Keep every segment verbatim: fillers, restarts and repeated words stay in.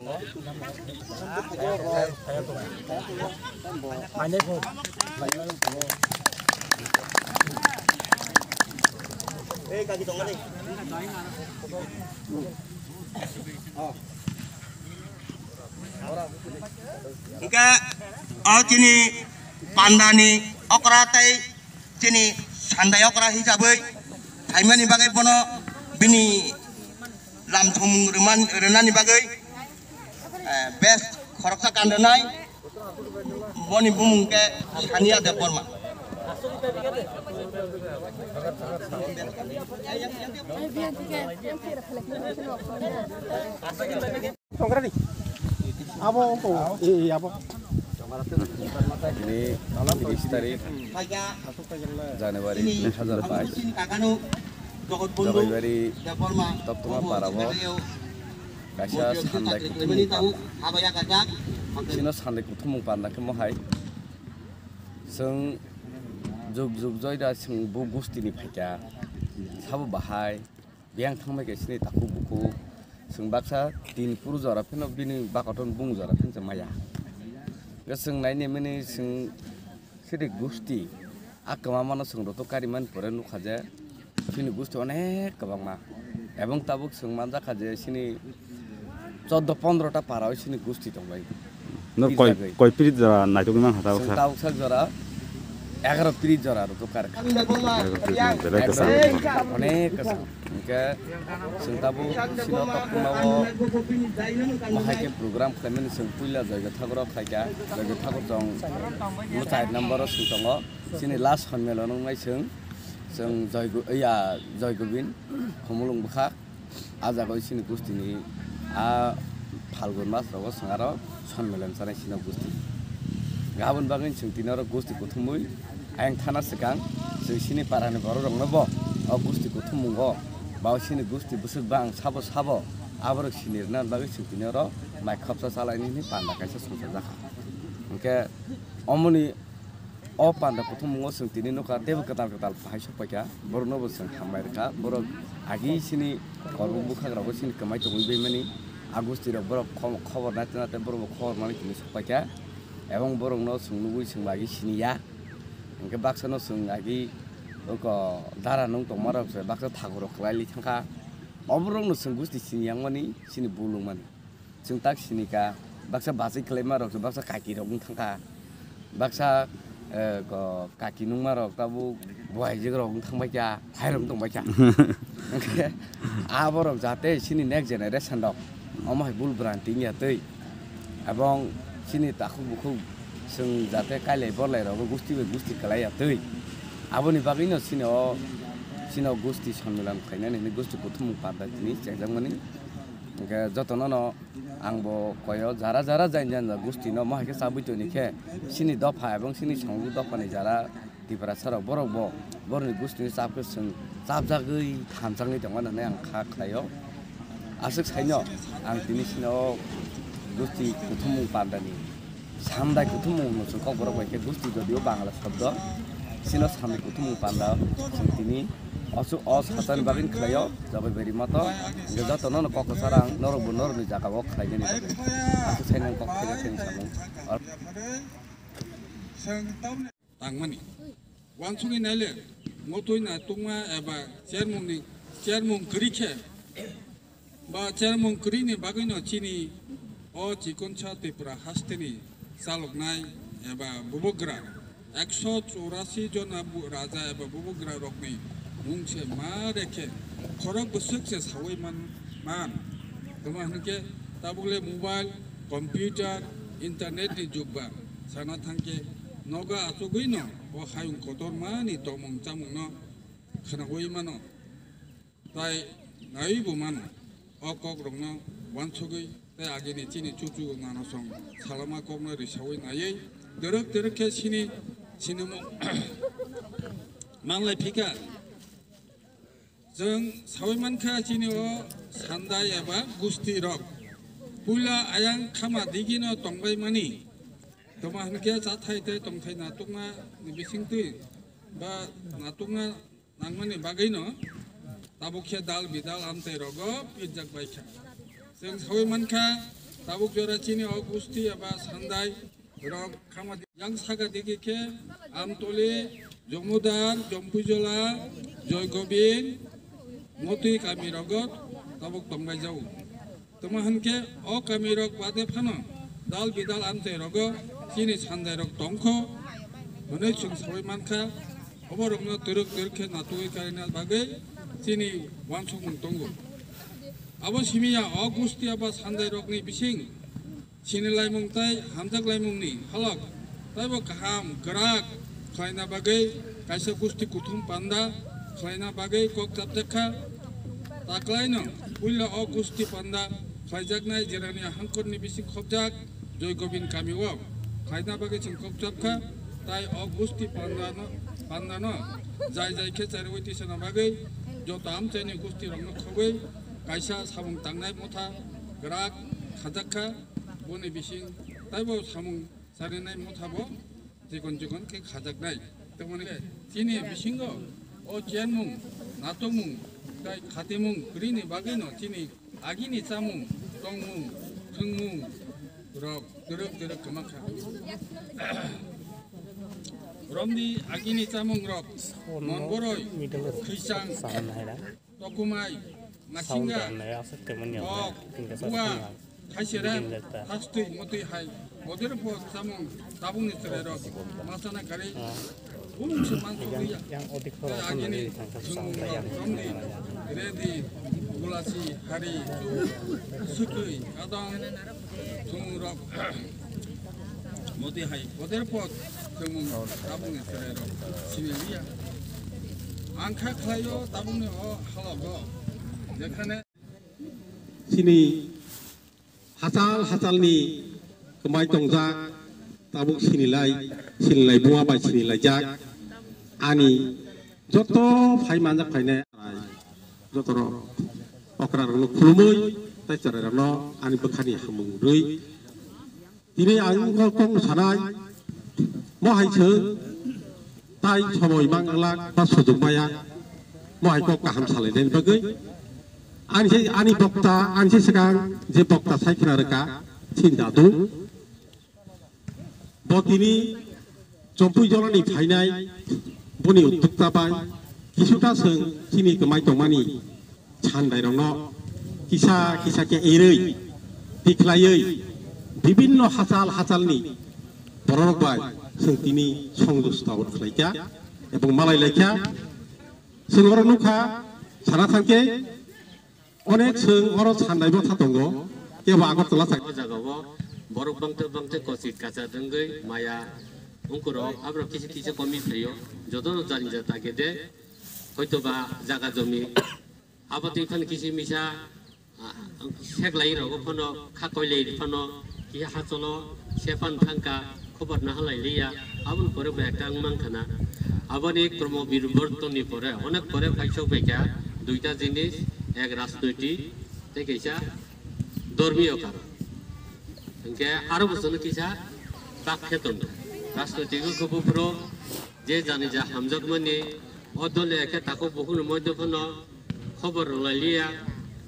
Hingke o chini pandani okra tei chini sandai okra hisabwi phaimani bagwi bono bini lamthumung rwman-, rwnani bagwi, eh, best khoroksa kan rwnai, boni bumung khe Sania Debbarma. Songkrani. Abo, abo, eh, eh, abo. Ini tiris tarik Januari dui hajar bais. Jogaibari Toptoma parao kaisa sandai kuthumung panda. Sino sandai kuthumung panda khe mohai. Chwng jug jug joida chwng bo gustini phaikha. Sabo bahai. Biyang thangbai khe sini takhuk bukhuk. Chwng baksa tin puru jora pheno bini bakoton bung jora pheno se maya. Hwnkhe chwng naini mani chwng sini gusti a kwmamano chwng roto karimani pore nukha je sini gusti onek kwbangma. Ebong tabuk chwng manjakha je sini choddo pondro ta para o sini gusti tonglai. Nor koi, Bijagwi. Koi pirit jora naitugwi mankha tabuk Chwng sa? Tabuk sak jora egaro pirit jora rw tukar kha. Egaro pirit jora, belai kwcham. Onek kwcham. Hwnkhe chwng tabuk sino tokma o mohai khe program khlaimani chwng puila Joygo Thakur o khlaikha. Joygo Thakur chwng mwchai number o chwng tongo. Chini last sonmilon wngnai chwng, chwng Joygo-, ya, Joygobin, Khumulwng bwkha. A jaga o chini gustini a Phalgun mas rogo chwng aro sonmilon chanai chini gusti. Aboni bagwi chwng tini oro gusti kuthumwi ayang thana swkang chwng chini parani borok rokno bo o gusti kuthumungo ba o chini gusti bwswk bang sabo sabo aborok sinirna bagwi chwng tini oro mai khopsa chalaini hwnwi panda kaisa songchajak. Hwnkhe omoni O panda kuthumungo chwng tini nukha teibo kwtal kwtal bahai sokpaikha, borokno bo chwng hambai rwkha. Borok agi chini korbuk bwkhakrokbo chini kwmai tongwi baimani, a gustirok borok khom-, khobor naitwi naitwi borokbo khobor manwi tini sokpaikha. Ebong borokno chwng nugwi chwngbo agi siniya, hwnkhe baksano chwng agi oko dara nung tongmarok se baksa thakurok kwlaili thangkha. Oborokno chwng gusti sini yangmani chini bul wngmani. Chwng tak sini kha, baksa bachai kwlaima rok, baksa kaki rok wng thang kha, baksa, eh, ko-, kaki nungma rok tabuk buhaijwk rok wng thang bai kha, hai rok wng tong bai kha. Hwnkhe aborok jate chini next generation rok omo hai bul bwrang twi wngya twi, ebong chini takhuk bukhuk chwng jate kailai borlai rogo gusti bai gusti kwlai ya twi, aboni bagwi no chini o, chini o gusti sonmilan khlainani hwnwi gusti kuthumung panda tini chengjakmani. Hwnkhe jotono no ang bo koyo jara jara jani jani gustino mo hai khe chabwi toni khe chini dopha ebong chini songo dophani jara Tiprasa rok borok bo borokni gustino chap khe chwng chapjagwi thamjagwi tongmani hwnwi ang kha khlaio. Aswk saino ang tini chini o gusti kuthumung pandani Samdai kuthumung hwnwi chwng kokborok bai khe gusti jodio Bangla shobdo. Chino samdai kuthumung panda chwng tini ochu-, o sachani bagwi khlaio, Jobai Beri Mato. Hwnkhe jotono no kok kwchar ang, norokbo norokni jagao khlainani bagwi. Aswk sai nang kok thaijaknani samung. Tangmani. Wansugwi naile, motwi naitokma eba chermungni, chermung kwrwi khe, ba chermung kwrwini bagwino chini o chikonsa Tripura hasteni chaloknai eba bubagra ekso chorasi jona bu-, raja eba bubagra rokni mung se ma rekhe khorok bwswk se sawi man, man. Tamo hwnkhe tabukle mobile, computer, internet ni jug ba sana thangkhe nogo achugwino o hayung kotormani tongmung chamungno khwnawi mano. Tai naiwi bo mano. O kokrokno wansugwi tei agini chini chuchu nanosong salama kokno risawi naiwi twrwk twrwk khe sini sinimung manlai phika. Chwng sawi mankha chini o sandai eba gusti rok puila ayang khama digino tongbai mani. Toma hwnkhe chathai tei tongthai natukna ni bisingtwi ba natukna nangmani bagwino tabuk khe dal bidal amtwi rogo pirjak bai kha. Chwng sawi mankha, Tabuk jora chini o gusti eba sandai rok khama di-, yang saka digi khe Amtoli, Jomudar, Jompuijola, Joygobin, Motwi kami rogo tabuk tongbai jago. Tamo hwn khe o kami rok bade phano dal bidal amchai rogo chini sandai rok tongkho hwnwi chwng sawi mankha. Obo rokno twrwk twrwk khe natugwi karina bagwi chini wansukmung tongo. Abo simi ya o gusti eba sandai rokni bising sinilaimung tei hamjaklaimungni halok taibo kaham kwrak khlaina bagwi kaisa gusti kuthum panda khlaina bagwi kok chapjak kha. Taklaino puila o gusti panda khlaijaknai jerani hangkorni bising khopjak Joy Gobind kamio khlaina bagwi chwng kok chap kha. Tai o gusti pandano, pandano jai jai khe chariwi tisana bagwi joto amchaini gusti rokno khogwi kaisa samung tangnai motha kwrak khajak kha. Boni bising taibo samung charinai motha bo chikon chikon khe khajaknai. Tamoni chini bisingo o chenmung, natokmung, tai khatimung kwrwini bagwino chini agini chamung, tongmung, thwngmung rok twrwk twrwk kwma kha. Romdi agini chamung rok, monboroi, khwichang, tokumai, masinga, kok, bua, thaisera, thastwi, motwi hai, boder bo chamung tabukni chwrairok machana karwi bumungso mansukliya. Tei agini chwng romdi, redi, gulasi, hari, chuk, swkwi, kadong, thungrok, motwi hai, boder bo chwng tabukni chwrairok siniliya. Ang kha khlaio tabukni o halogo, jekhane chini hachal hachalni kwmai tongjak, tabuk sinilai, sinilai buma bai sinilaijak. Ani joto phai manjak phainai, jotorok okrarokno khulumui tei chwrairokno ani bwkhani hamung rwi. Tini ang wngkha kok sanai, mo hai se tai somoi manglak ba sujug maya, mo hai kok kaham salainani bagwi. Ani se, ani bokta, ani se swkang je bokta sai khna rwkha, Chin Dadu. Bo tini Chompui Jolani phainai, boni uddokta bai kisuta chwng chini kwmai tongmani sandairokno kisa kisa khe erwi, tikhlaiwi, bibinno hachal hachalni bororok bai chwng tini songju stabot khlaikha ebong malai laikha. Chwng oro nukha, sana thangkhe onek chwng oro sandai bwtha tongo, kebo Agartala sak. O jagao borok bangtwi bangtwi kochik kachar wngwi maya ungkurok aborok kisa kisa komi phaio, jotono jani jata khe de hoitoba jaga jomi. Abo twi phano kisi misa, ah, seklai rogo phano kha koilai phano kiha hacholo sepan thangka khobor nahalai liya. Aboni pore bo ekta wng mankha na. Aboni kromo biribortonni pore, onek pore paisok baikha duita jinis, ek rajnoitik tei kaisa dormiyo karon. Hinkhe aro bo chwngno kisa bak khe tongo. Rajnoitik wngkhe buphuru je jani ja hamjakmani, o dole khe takhuk bukhukni moddhe phano khobor rwlai liya,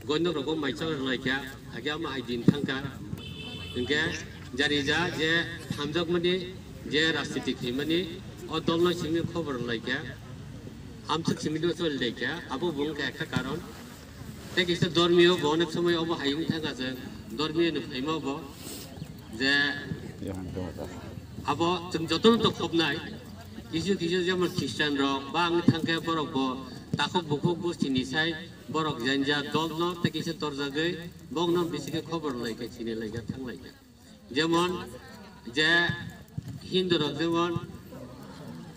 goinok rogo maichang rwlai kha, hakhe omo hai din thangkha. Hinkhe jani ja je hamjakmani, je rajniti khaimani, o dolno simi khobor rwlai kha, hamswk simi no choli lai kha, abo bo wngkha ekta karon. Tei kisa dormiyo bo onek somoi obo hai wng thangkha se, dormiyo ni phaima bo je abo chwng jotono to khobnai. Kisu kisu jemon Christian rok ba wng thangkhe borok bo takhuk bukhuk gustini sai borok janja dolno tei kisa torjagwi bokno bisikhe khobor lai khe sini lai khe thang lai khe. Jemon je Hindu rok jemon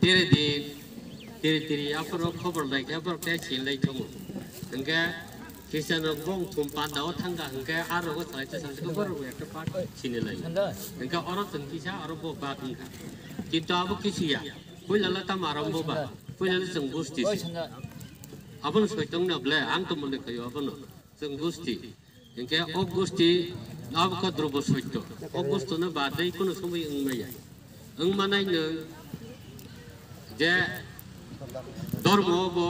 tere din, tere tiri aphuru khobor lai khe aphuru khe sin lai thungo. Hinkhe Christian rok bong thum panda o thangkha hinkhe aro go salai te salai khe borok rok ekta part sini lai. Hinkhe oro chwng kisa oro bo bak wngkha. Kintu abo kisiya. Puila la tamo arambo ba. Puila la chwng gusti se. Abono soitong na ble ang to mone khayo abono. Chwng gusti. Hinkhe o gusti abokha drubo soitto. O gustono badai kuno somoi wngmaya. Wngmanai nwng je dormo bo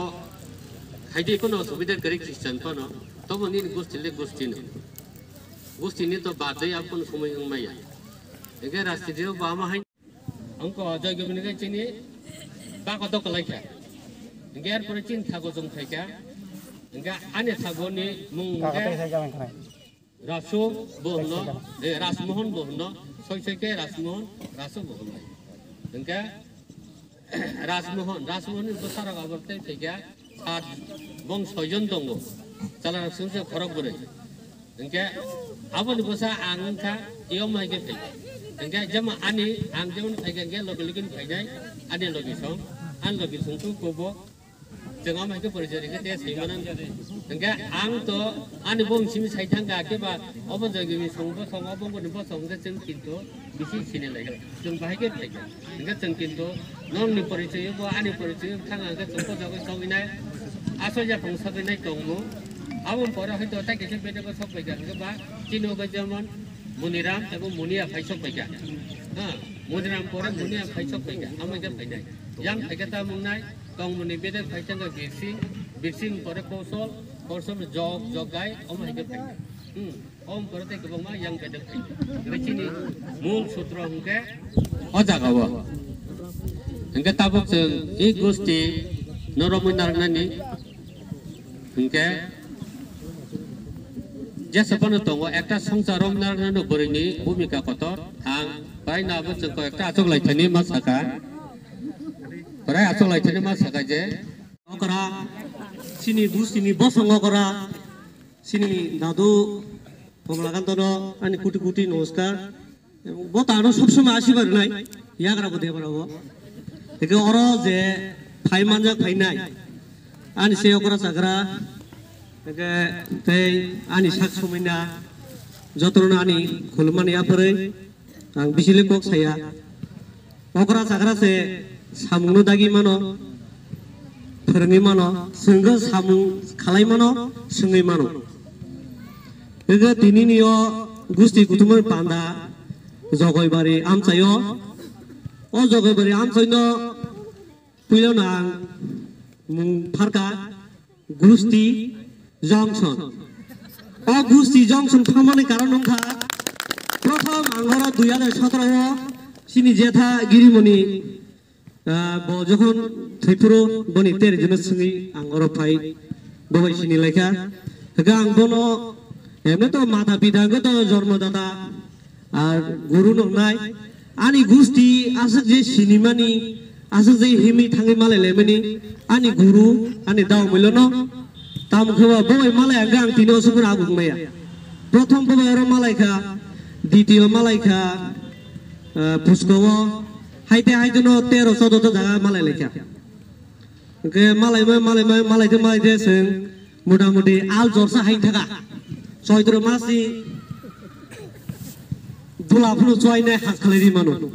haidi kuno subida kwrwi Christian phano, tobo nini gusti le gusti no. Bustini to badai apun somoi wng maya. Ege rastri o bama hai. Angko joy gobini ke chini bako to kalai kha. Ger pore chin thago jong thai kha. Ege ani thago ni mung ke Rasu bo hwnno, eh, Rasmohon bo hwnno, soi soi khe Rasmohon, Rasu bo hwnno. Hwnkhe Rasmohon, Rasmohon ni bwsarok abo tei phaikha sat bong soijon tongo. Chalarok swngse khorok bwrwi. Hwnkhe aboni bwsa ang wngkha, iyom hai khe phaikha. Hwnkhe jemon ani, ang jemon phaikha hwnkhe logi logi ni phainai, ani logi song, ani logi song tu kobo. Chwng omo hai khe porichoi rikhe tei saimanani. Hwnkhe ang to ani bong simi sai thangkha, khe ba obo jagini song bosong, obo bongni bosong hwnkhe chwng kinto bisi sini laikha. Chwng bahai khe phaikha. Hwnkhe chwng kinto nokni porichoi bo ani porichoi thang hwnkhe chwng bojagwi tongwi nai. Asoi yaphang sagwi nai tongmung. Aboni pore hoito tai kaisa bedeko sok paikha, hwnkhe ba chini ogo jemon Muniram ebo Munia phai sok paikha. Ha, Muniram pore Munia phai sok paikha. Amo khe phainai. Yang phaikhe ta mungnai. Tongmoni bedek phai thangkha Birsing, Birsing pore Kosol, Kosol Jog, Joggai, omo hai khe phai. Hmm, om pore tei kwbangma yang bedek phai. Hwnkhe chini mul sutro hwnkhe o jaga o. Hwnkhe tabuk chwng i gusti no romwi narwknani hwnkhe jesa phano tongo, ekta songsar romwi narwknani bwrwini bhumika kotor. Ang bai no abo chwng koi ekta achuk lai thani ma saka. Prai achuk lai thani ma saka je. Okra, chini bus, chini bosong okra, chini dadu Komlakanta no ani kuti kuti namaskar. Bo tano sob somoi asibar nai, yagra bo debra bo. Eke oro je phai manjak phai nai, ani se okra chagra, eke tei ani sak somoi na, jotono ani khulumani yapharwi. Ang bisile kok saya. Okra chagra se samungno dagi mano, phwrwngwi mano, swngwi samung khalai mano, swngwi mano. Ego tinini o gusti kutumani panda Jogoibari amchaio. O Jogoibari amchaino puilano ang mung pharka. Gusti Junction. O Gusti Junction phamani karon wngkha, prothom ang oro dui hajar sotoro o chini jetha Girimoni, ah, bo jokhon thwiphuru boni tere jino swngwi ang oro phai bobai sini laikha. Hwnkhe ang bono emne to mata pita hwnkhe to jormo data, ar guru nongnai, ani gusti aswk je sinimani, aswk je himwi thangwi malai laimani, ani guru, ani dao muilono, tamo khe bo bai malai ang, ang tini aswk phano abuk maya. Prothom bo bai oro malai kha, ditiyo malai kha, ah, Puskao, haite haite no tero chodo ta jaga malai lai kha. Hwnkhe malai ma, malai ma, malai de, malai de chwng. Mota moti al jorsa hai thaka. Choitro masi dula phunu chuainai has khalai ri mano.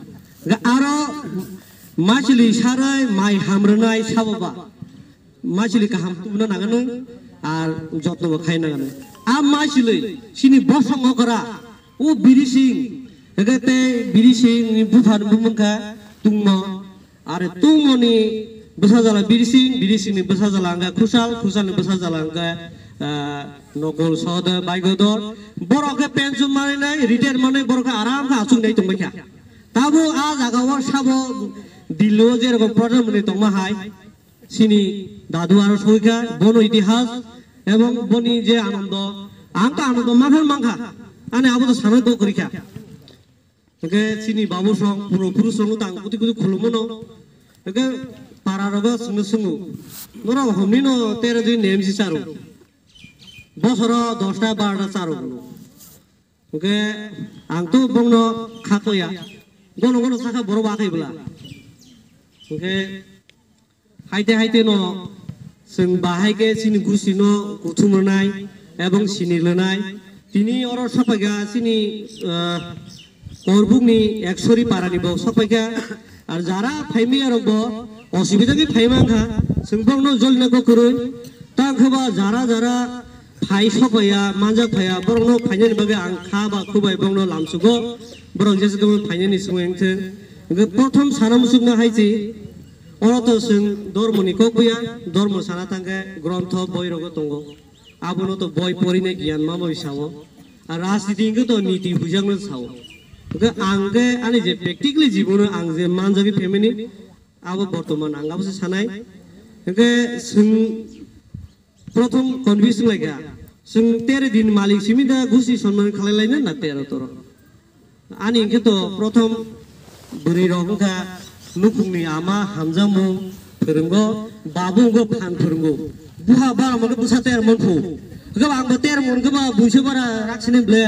Ga aro maisili sarai mai hamrwnai sabo ba. Maisili kaham tubuna nangano ar jotno bo khai nangano. A maisili sini bosong okra. O Biri Singh. Ege te Biri Singh ni buphan bumungkha tungmo. Are tungmoni bwsajala Biri Singh, Biri Singh ni bwsajala hwnkha Khushal, Khushal ni bwsajala hwnkha, ah, Nokol Sohoda Baigodor. Borok khe pension manwi nai, retire manwi borok khe aram khe achuk nai tongbai kha. Tabo a jaga o sabo Delhi o je rokom Pradhan Mantri tongma hai, chini dadu aro soi kha, bono itihas ebong boni je anondo, ang to anondo mankha mankha, ani abo to sanai bo kwrwi kha. Hwnkhe chini babu song, puro puru song tang kuti kuti khulumano. Hwnkhe para rogo sungno sungu. Norok homni no tere din nemsi charo. Bosoro dosta barota charo kuno. Hwnkhe ang to bongno khakoya. Gono gono sakha borok ba khai bwla. Hwnkhe Haite haite no chwng bahai khe chini gusti no kuthum rwnai ebong sini lwnai. Tini oro sokpaikha chini, ah, Korbuk ni Eksori para ni bo sokpaikha. Ar jara phaimaya rok bo osubida khe phai mankha. Chwng bokno jolina kok kwrwi. Tang khe ba jara jara phai sokpaiya, manjak phaiya, borokno phainani bagwi ang kha ba khubai bokno lamsugo. Borok jesa tongmani phainani swngo wngthwng. Hwnkhe prothom sana muchukna hai se. Oro to chwng dormoni kok buya, dormo sana tangkhe grontho boi rogo tongo. Abono to boi porine giyan mamoi sao. Rajniti hwnkhe to niti huijakno sao. Hwnkhe ang khe ani je practically jibono ang je manjagwi phaimani, abo bortoman ang abo se sanai. Hwnkhe chwng prothom convince wnglaikha, chwng tero din malik simi da gusti sonman khlai laina na tero toro. Ani hwnkhe to prothom bwrwi rok wngkha nukhungni ama hamjakmung phwrwngo, babu wngkha phan phwrwngo. Buha bara hwnkhe bwsa ter mon phu. Hwnkhe ba ang bo ter mon hwnkhe ba buisa bara raksini ble.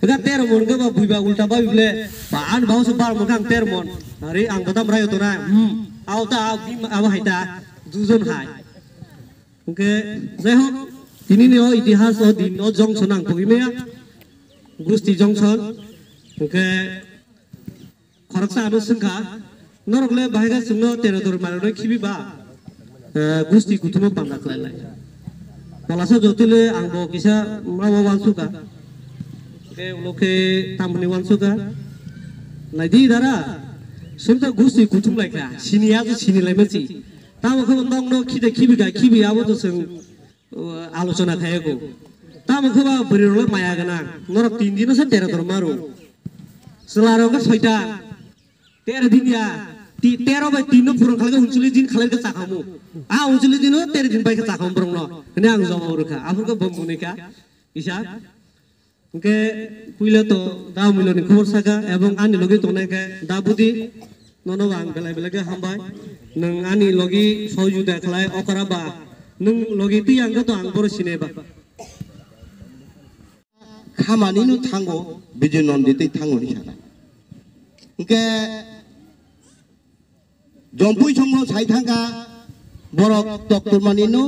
Hwnkhe ter mon hwnkhe ba buiba ulta bai ble. Ba ani babu se bara hwnkhe ang ter mon. Ari ang bo tam rayo to na. Hmm. Au ta, au bima, abo hai ta. Dujon hai. Hwnkhe, jai hok, tini ni o itihas o din o junction ang pogwi maya. Gusti junction. Hwnkhe, khoroksa ano swngkha, norok le bahai khe chwngno tero dor maro khibi ba, eh, gusti kuthuma panda khlai lai. Polasa jotile ang bo kisa ma ma wansuka. Hwnkhe, ulo khe tamni wansuka. Naidi dara, swngta gusti kuthum lai kha, sini ya sini lai machi. Tamo khe nokno khide khibi kha, khibi abo to chwng, uh, alochona khayago. Tamo khe ba bwrwi rok maya gana. Norok tin dino se tero dor maro. Chwla rok khe soita. Tero din ya. Ti, tero bai tin no phuran khalai khe unchuli din khalai khe chakhamu. A unchuli dino tero din bai khe chakhamu borok no. Hene ang jawab rwkha. Aphur khe bom munika. Isa. Hwnkhe puila to da Umiloni khobor saka ebong ani logi tongnai khe da Budi, nono ang belai belai khe hambai. Nwng ani logi sohojogita khlai okra ba, nwng logi twi ang khe to ang bohrok sinai ba. Khamani no thango, Bijoy Nandi twi thango hinwi sana. Hwnkhe Jompui songno sai thangkha, borok toktormani no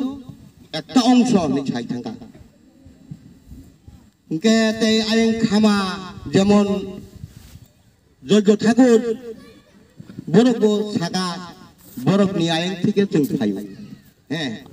ekta ongso hinwi sai thangkha. Hwnkhe tei ayang khama jemon Jojo Thakur, borok bo saka, borokni ayang thike chwng phaio. He.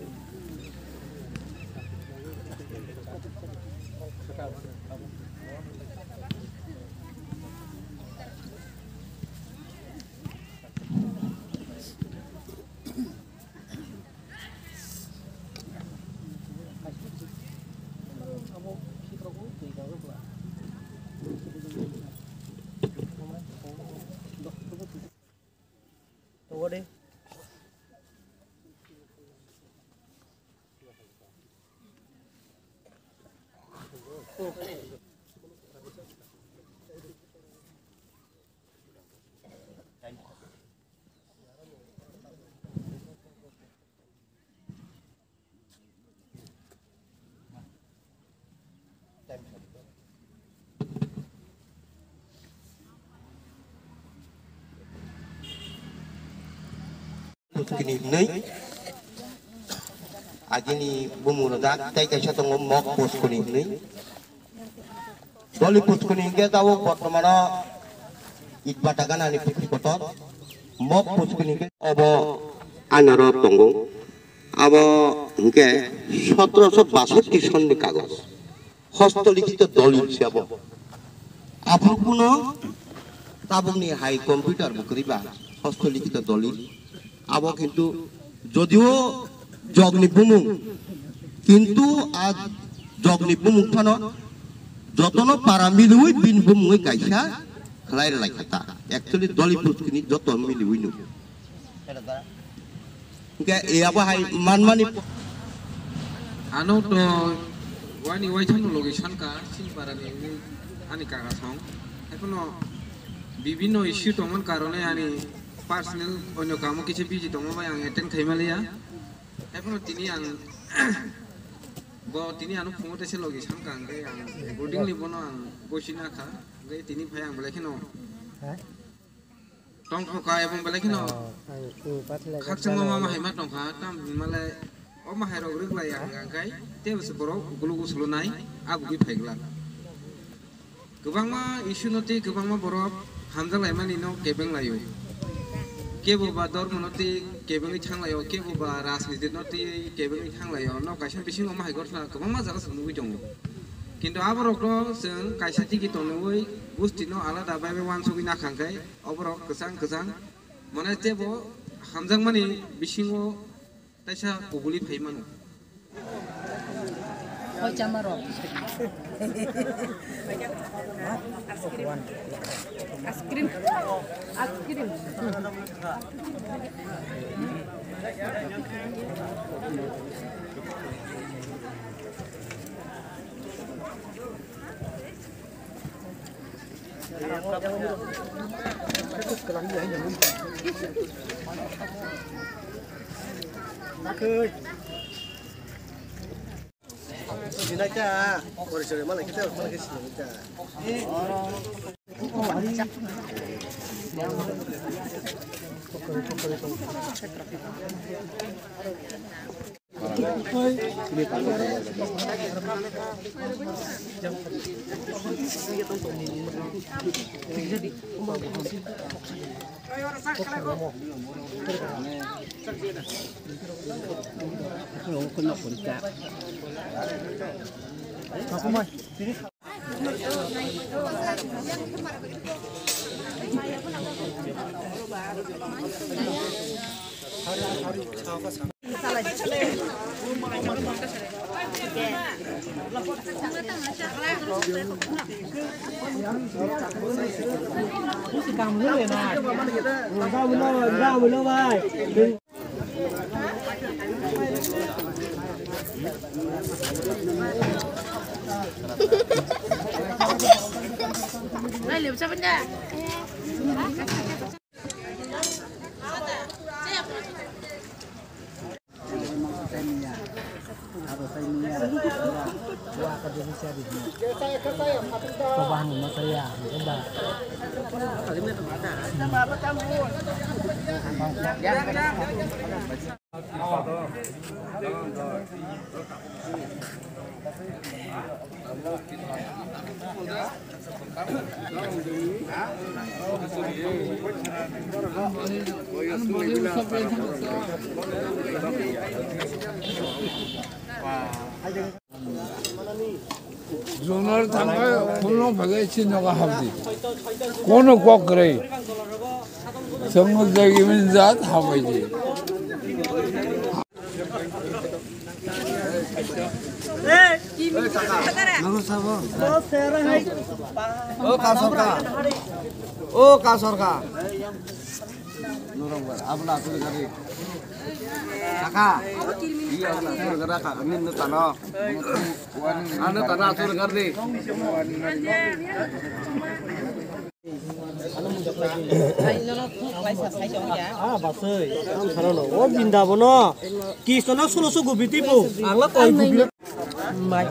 Puskini hwnwi agini bumung rwjak tei kaisa tongo mok puskuni hwnwi. Doli puskuni hwnkhe tabuk bortomano itbata ganani pukri kotor. Mok puskuni hwnkhe obo ainaro tongo. Abo hwnkhe sotroso basoti sonni kagoj. Hostolikhito dolil se abo. Aphuru kuno tabukni hai computer bo kwrwi ba hostolikhito dolil. Abo kintu jodio jogni bumung, kintu a jogni bumung phano jotono para miliwi bini bumungwi kaisa khlai rwlai kha ta. Actually doli puskini joto miliwi no. Hwnkhe e abo hai manmani. Ano to wani waithangno logi sanka, Sinparani ani kaka song. Ekhono bibhinno issue tongmani karone ani personal onyo kamo kisa busy tongma bai ang attend khaimaliya. Ekhono tini ang bo tini ano phungo tese logi sanka hwnkhe ang accordingly bono ang gosi nakha. Hwnkhe tini phai ang belai kheno tongthokha ebong belai kheno khakchangma mama hai ma tongkha, tam hinmale o ma hai rok rwglai ya hwnkha hwnkhe tei borok gulugo solonai agugwi phaiglak. Kwbangma issue no tei kwbangma borok hamjak laimani no kebeng laio. Kebo ba dormo no tei kebengwi thang laio, kebo ba rajniti no tei kebengwi thang laio. No kaisa bisingo ma hai gotla kwbangma jaga se nugwi tongo. Kintu aborok no chwng kaisa tigi tonwi gusti no alada bai bai wansugwi nakha hwnkhe oborok kwchang kwchang mane tebo hamjakmani bisingo taisa kubuli phai mano. Chamaro. Ice cream. Ice cream. Sini aja, kori sore mana kita mana ke sini aja. Jonar thangkhe khulno phaikhai si nogo habdi. Kono kok kwrwi. Chwng jagimani jat habaidi. O ka sorkar. O ka sorkar. Norok bar. Abla atur gari. Kaka. Iya, abla atur gari kaka. Ini nu tano. Anu tano atur gari. Ah, basai. Ang sana no. O Brindabono. Krishna no solo so gubiti po. Ang la koi gubiti. Mai.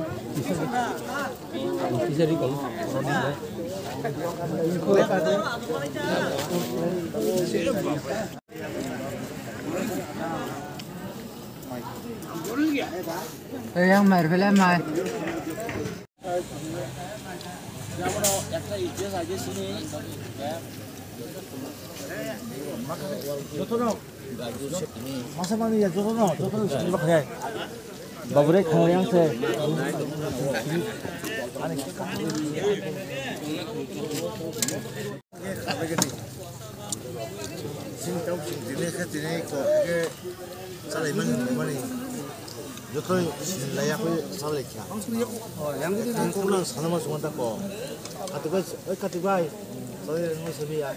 Yang mai bela mai. Jotono masa mani ya jotono jotono sini bakhe. Babure khayang se. Sini tau sini dine khe dine ko khe salai mani mani. Joto sini laya ko salai kha. Yang ko na sana ma sumanta ko. Kati bai, oi kati bai. Salai mani sabi ya.